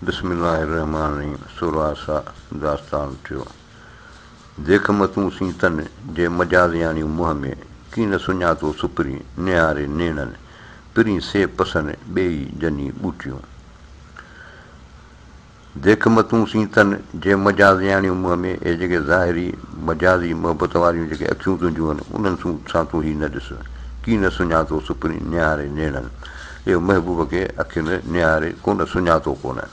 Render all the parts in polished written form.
بسم الله الرحمٰن الرحيم سورة داستان ٿيو. ديک م تون سين تن، جي مجازياڻيون منهن ۾، ڪين سڃاتو سپرين، نهاري نيڻن، پرين سي پسن، ٻيئي جني ٻوٽيون. ديک م تون سين تن، جي مجازياڻيون منهن ۾، اهي جيڪي ظاهري، مجازي، محبت واريون جيڪي اکيون تنهنجون آهن، انهن سان تون هي نه ڏس. ڪين سڃاتو سپرين، نهاري نيڻن. اهو محبوب کي اکين نهاري ڪونه سڃاتو ڪونه.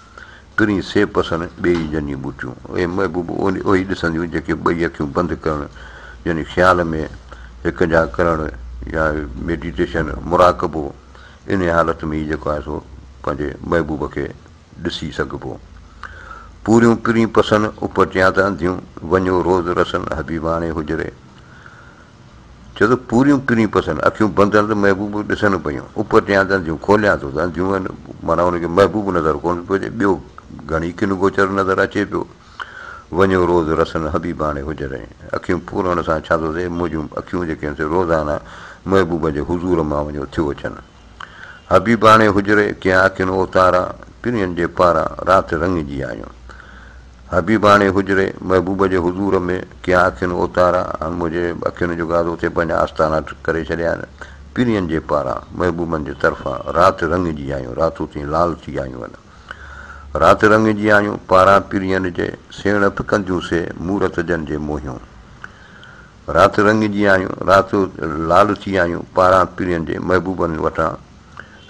پرين سي پسن، ٻيئي جني ٻوٽيون. اهي محبوب اهي ڏسنديون جيڪي ٻئي اکيون بند ڪرڻ يعني خيال ۾ هڪ جا ڪرڻ يا ميڊيٽيشن، مراقبو، انهيء حالت ۾ ئي جيڪو آهي سو پنهنجي محبوب کي ڏسي سگهبو. پوريون پرين پسن، اپٽيان ته انڌيون، وڃو روز رسن، حبيباڻي حجري. چئي ٿو پوريون پرين پسن، اکيون بند آهن ته محبوب ڏسن پيون، اپٽيان ته انڌيون، کوليان ٿو ته انڌيون آهن، معنيٰ ان کي محبوب نظر ڪونه پيو اچي، ٻيو گهڻي ڪن گوچر نظر اچي پيو. وڃو روز رسن، حبيباڻي حجري. اکيون پورڻ سان ڇا ٿو ٿئي، منهنجون اکيون جيڪي آهن سي روزانه محبوب جي حضور مان وڃو ٿيو اچن. حبيباڻي حجري، ڪيان اکين اوتارا، پرين جي پاران، رات رڱجي آيون. حبيباڻي حجري، محبوب جي حضور ۾، ڪيان اکين اوتارا، هاڻ منهنجي اکين جو گادو اتي پنهنجا آستانا ڪري ڇڏيا آهن. پرين جي پاران، محبوبن جي طرفان، رات رڱجي آيون، راتون ٿي لال ٿي آيون آهن. رات رڱجي آيون، پاران پرين جي، سيڻ ڦڪنديون سي، مورت جن جي موهيون. رات رڱجي آيون، رات لال ٿي آيون، پاران پرين جي محبوبن وٽان،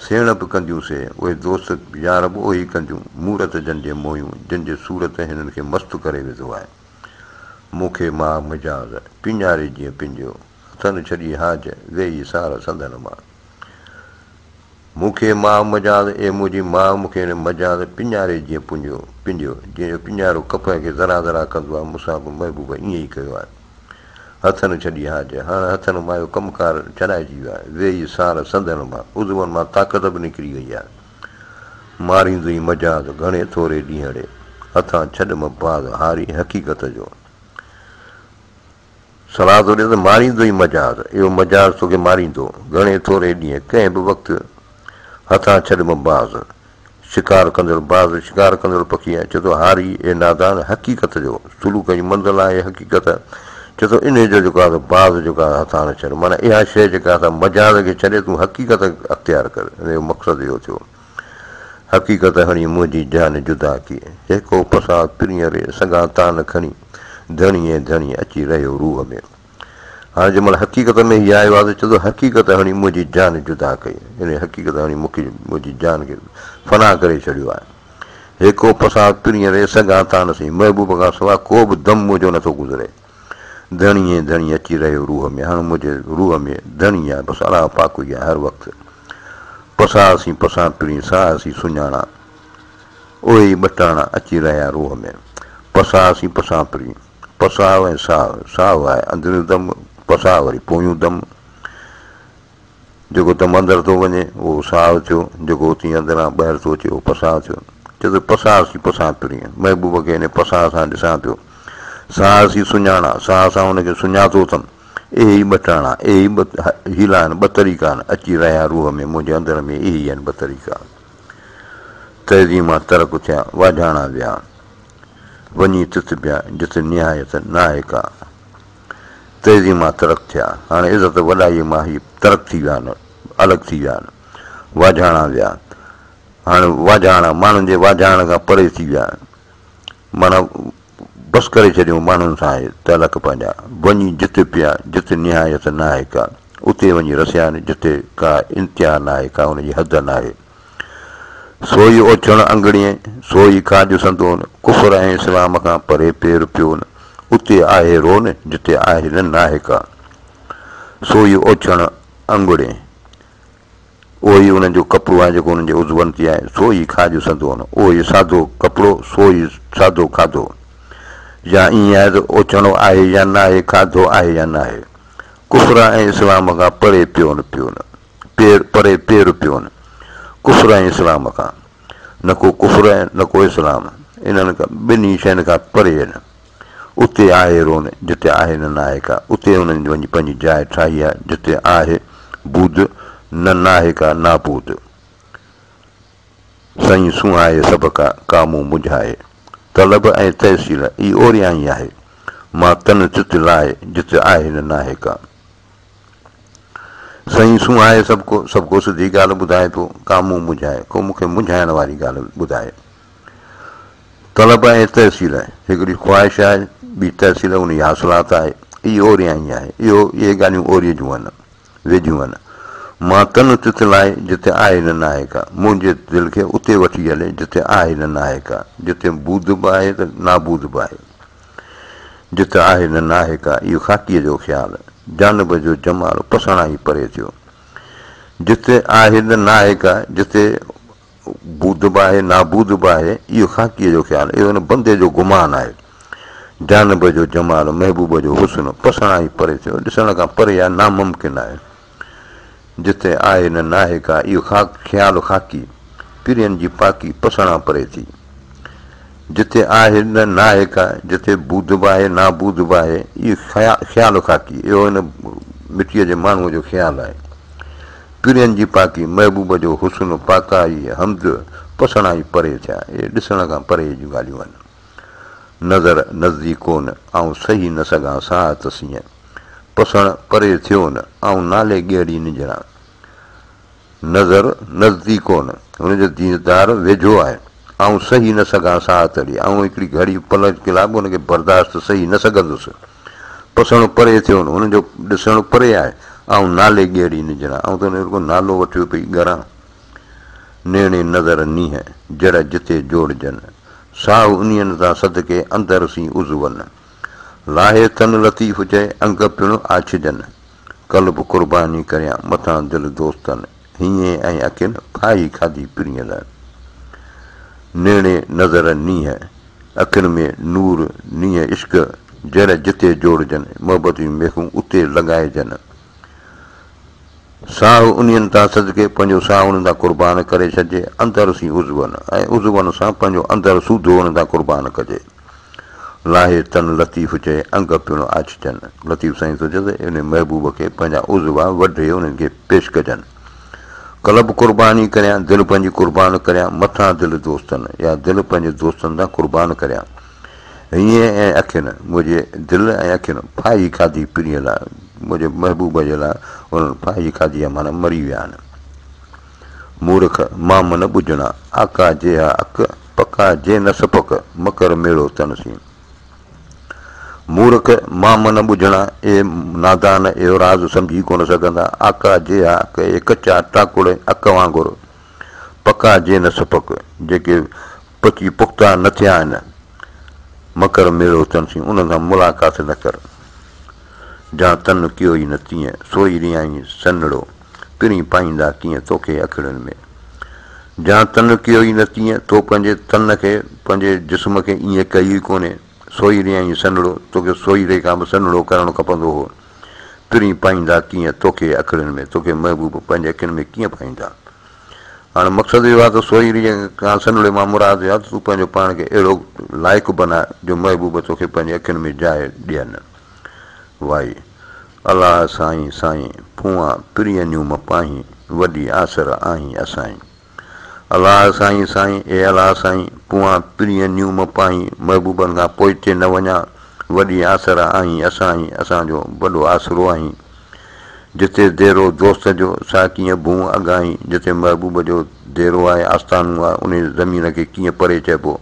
سيڻ به ڪنديون سي، اهي دوست يار به اهي ئي ڪنديون، مورت جن جي موهيون، جن جي صورت هنن کي مست ڪري وڌو آهي. مون کي ماء مجاز، پڃاري جيئن پنجيو، هٿن ڇڏي هاج، ويئي سار سندن مان. مون کي ماء مجاز، اي منهنجي ماء مون کي هن مجاز پڃاري جيئن پڃيو، پنجيو، جيئن جو پڃارو ڪپهه کي ذرا ذرا ڪندو آهي، مون سان به محبوب ائين ئي ڪيو آهي. هٿن ڇڏي هاج، هاڻ هٿن مان اهو ڪم ڪار ڇڏائجي ويو آهي. ويهي سار سنڌن مان، عضون مان طاقت به نڪري وئي آهي. ماريندوئي مجاز، گهڻي ٿوري ڏينهڙي، هٿان ڇڏ م باز، هاري حقيقت جو. صلاح ٿو ڏي ته ماريندو ئي مجاز، اهو مجاز توکي ماريندو، گهڻي ٿوري ڏينهن، ڪنهن به وقت هٿان ڇڏ م باز، شڪار ڪندڙ باز، شڪار ڪندڙ پکي آهي، چئي ٿو هاري، اي نادان، حقيقت جو، سلوڪ جي منزل آهي حقيقت، چئي ٿو انهيء جو جيڪو آهي سو باز جيڪو آهي هٿان نه ڇڏ، معنيٰ اها شيء جيڪا آهي سا مجاز کي ڇڏي تون حقيقت اختيار ڪر، ان جو مقصد اهو ٿيو. حقيقت هڻي منهنجي جان جدا ڪي. هيڪو پساهه پرينء ري سگهان تان کڻي، ڌڻي ۽ ڌڻي اچي رهيو روح ۾. هاڻي جنهن مهل حقيقت ۾ هي آيو آهي ته چوندو حقيقت هڻي منهنجي جان جدا ڪئي، يعني حقيقت هڻي مون کي منهنجي جان کي فنا ڪري ڇڏيو آهي. هيڪو پساهه پرينء ري سگهان تان سين، محبوب کان سواء ڪو به دم منهنجو نٿو گذري. ڌڻي ۽ ڌڻي اچي رهيو روح ۾، هاڻ منهنجي روح ۾ ڌڻي آهي، بس الله پاڪ ئي آهي هر وقت. پساهه سين پسان پرين، ساهه سين سڃاڻان، اهي ئي ٻٽاڻا اچي رهيا روح ۾. پساهه سين پسان پرين، پساهه ۽ ساهه، ساهه آهي اندريون دم، پساهه وري پويون دم. جيڪو دم اندر ٿو وڃي، اهو ساهه ٿيو، جيڪو اتي اندران ٻاهر ٿو اچي، اهو پساهه ٿيو. چئي ٿو پساهه سين پسان پرين، محبوب کي انهي پساهه سان ڏسان پيو. ساهه سين سڃاڻان، ساهه سان ان کي سڃاتو اٿم. اهي ئي ٻه ٽاڻا، اهي ئي ٻه حيلا آهن، ٻه طريقا آهن، اچي رهيا روح ۾ منهنجي اندر ۾ اهي ئي آهن ٻه طريقا. تعظيم مان ترڪ ٿيا، واجهاڻا ويا، وڃي تت پيا، جت نهايت ناهي ڪا. تعظيم مان ترڪ ٿيا، هاڻي عزت وڏائيء مان هي ترڪ ٿي ويا آهن، الڳ ٿي ويا آهن، واجهاڻا ويا، هاڻي واجهاڻا ماڻهن جي واجهائڻ کان پري ٿي ويا آهن. معنيٰ بس ڪري ڇڏيون ماڻهن سان اهي تعلق پنهنجا، وڃي جت پيا جت نهايت ناهي ڪا، اتي وڃي رسيا آهن جتي ڪا انتها ناهي ڪا ان جي حد ناهي. سوئي اوڇڻ انگڙين، سوئي کاڄ سندون، ڪفر ۽ اسلام کان پري پير پيون، اتي آهي رون جتي آهي نه ناهي ڪا. سوئي اوڇڻ انگڙين. اهو ئي انهن جو ڪپڙو آهي جيڪو انهن جي عضون تي آهي، سو ئي کاڄ سندون، اهو ئي سادو ڪپڙو، سو ئي سادو کاڌو. يا ائين آهي ته اوچڻو آهي يا ناهي، کاڌو آهي يا ناهي. ڪفر ۽ اسلام کان پري پيون پيون، پير پري پير پيون، ڪفر ۽ اسلام کان. نه ڪو ڪفر ۽ نه ڪو اسلام، انهن ٻنهي شين کان پري آهن. اتي آهي رون، جتي آهي نه ناهي ڪا. اتي انهن وڃي پنهنجي جاء ٺاهي آهي، جتي آهي بود، نه ناهي ڪا نابود. سائين سونهائي سڀ ڪا، ڪا مون مجهائي. طلب ۽ تحصيل ئي اوريان ئي آهي. مان تن چت لاء، جت آهي نه ناهي ڪا. سائين سونهائي سڀ ڪو، سڀ ڪو سڌي ڳالهه ٻڌائي ٿو، ڪا مون مجهائي. ڪو مون کي منجهائڻ واري ڳالهه ٻڌائي. طلب ۽ تحصيل هڪڙي خواهش آهي، ٻي تحصيل ان جي حاصلات آهي. اي اوريان ئي آهي. اهو اهي ڳالهيون اوريء جون آهن. ويجهيون آهن. مان تن تت لاء جتي آهي نه ناهي ڪا. منهنجي دل کي اتي وٺي هلي جتي آهي نه ناهي ڪا. جتي بود به آهي ته نابود به آهي. جتي آهي نه ناهي ڪا. اهو خاڪيء جو خيال. جانب جو جمال پسڻا ئي پري ٿيو. جتي آهي نه ناهي ڪا. جتي بود به آهي نابود به آهي، اهو خاڪيء جو خيال، اهو ان بندي جو گمان آهي. جانب جو جمال، محبوب جو حسن، پسڻا ئي پري ٿيو، ڏسڻ کان پري آهي، ناممڪن آهي. جتي آهي نه ناهي ڪا، اهو خاڪ خيال خاڪي، پرين جي پاڪي، پسڻا پري ٿي. جتي آهي نه ناهي ڪا، جتي بود به آهي نابود به آهي، اهو خيال خاڪي، اهو ان مٽيء جي ماڻهوء جو خيال آهي. پرين جي پاڪي، محبوب جو حسن، پاڪائي، حمد، پسڻا ئي پري ٿيا. اهي ڏسڻ کان پري جون ڳالهيون آهن. نظر نزديڪ ڪون، آئون سهي نه سگهان ساعت سينء. پسڻ پري ٿيو نه، آئون نالي ڳيڙي نجهران. نظر نزديڪ ڪون، هن جو ديدار ويجهو آهي. آئون سهي نه سگهان ساعت ڙي. آئون هڪڙي گهڙي پل ڪلا به هن کي برداشت سهي نه سگهندس. پسڻ پري ٿيو نه، هن جو ڏسڻ پري آهي. آئون نالي ڳيڙي نجهران. آئون ته هن جو رڳو نالو وٺيو پئي ڳران. نيڻي نظر نينهن، جڙ جتي جوڙجن. ساهه انهين تان صدقي اندر سين عضون. لاهي تن لطيف چئي، انگ پڻ آڇجن. قلب قرباني ڪريان، مٿان دل دوستن. هينئين ۽ اکين، ڦاهي کاڌي پرينء لئه. نيڻي نظر نينهن، اکين ۾ نور نينهن عشق، جڙ جتي جوڙجن، محبت جون ميخون اتي لڳائجن. ساهه انهين تان صدقي، پنهنجو ساهه انهن تان قربان ڪري ڇڏجي، اندر سين عضون ۽ عضون سان پنهنجو اندر سوڌو انهن تان قربان ڪجي. لاهي تن لطيف چئي، انگ پڻ آڇجن. لطيف سائين ٿو چئي ته ان محبوب کي پنهنجا عضوا وڍي انهن کي پيش ڪجن. قلب قرباني ڪريان، دل پنهنجي قربان ڪريان، مٿان دل دوستن يا دل پنهنجي دوستن تان قربان ڪريان. هينئين ۽ اکين، منهنجي دل ۽ اکين، ڦاهي کاڌي پرينء لاء، منهنجي محبوب جي لاء انهن ڦاهي کاڌي آهي معنيٰ مري ويا آهن. مورک مام نه ٻجهڻا، آڪا جيها اڪ، پڪا جي نه سپڪ، مڪر ميڙو تن سين. مورک مام نه ٻجهڻا، اي نادان، اهو راز سمجهي ڪونه سگهندا، آڪا جيها اڪ، اي ڪچا ٽاڪوڙ اڪ وانگر، پڪا جي نه سپڪ، جيڪي پچي پختا نه ٿيا آهن، مڪر ميڙو تن سين، انهن سان ملاقات نه ڪر. جان تن ڪيو ئي نه تيئن، سوئي ريائين سنهڙو، پرين پائيندا ڪيئن توکي اکڙين ۾. جان تن ڪيو ئي نه تيئن، تو پنهنجي تن کي، پنهنجي جسم کي ائين ڪيو ئي ڪونهي، سوئي ريائين سنهڙو، توکي سوئي ري کان به سنهڙو ڪرڻ کپندو هو. پرين پائيندا ڪيئن توکي اکڙين ۾، توکي محبوب پنهنجي اکين ۾ ڪيئن پائيندا. هاڻ مقصد اهو آهي ته سوئي ري کان سنهڙي مان مراد اهو آهي ته تون پنهنجو پاڻ کي اهڙو لائق بناء جو محبوب توکي پنهنجي اکين ۾ جاء ڏين. وائي، الله سائين سائين، پونئان پرينيون م پاهين، وڏي آسر آهين اسائين. الله سائين سائين، اي الله سائين، پونئان پرينيون م پاهين، محبوبن کان پوئتي نه وڃان، وڏي آسر آهين اسائين، اسان جو وڏو آسرو آهين. جتي ديرو دوست جو، سا ڪيئن ڀونء اگهائين، جتي محبوب جو ديرو آهي، آستانو آهي، انهي زمين کي ڪيئن پري چئبو.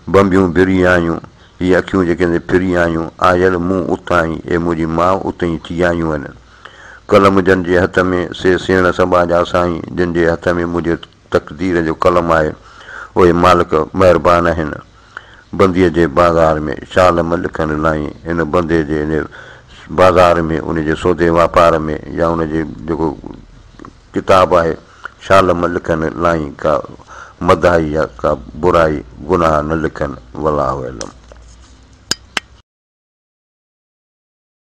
ڀنڀيون ڀري آيون، هي اکيون جيڪي تي ڦري آيون، آيل مون اتان ئي، اي منهنجي ماء اتي ئي ٿي آيون آهن. قلم جن جي هٿ ۾، سي سيڻ سٻاجها سائين، جن جي هٿ ۾ منهنجي تقدير جو قلم آهي، اهي مالڪ مهربان آهن. بنديء جي بازار ۾، شال م لکن لائين، هن بندي جي ان بازار ۾، ان جي سودي واپار ۾ يا ان جي جيڪو ڪتاب آهي، شال م لکن لائين، ڪا مداحي يا ڪا برائي، گناهه نه لکن، والله اعلم.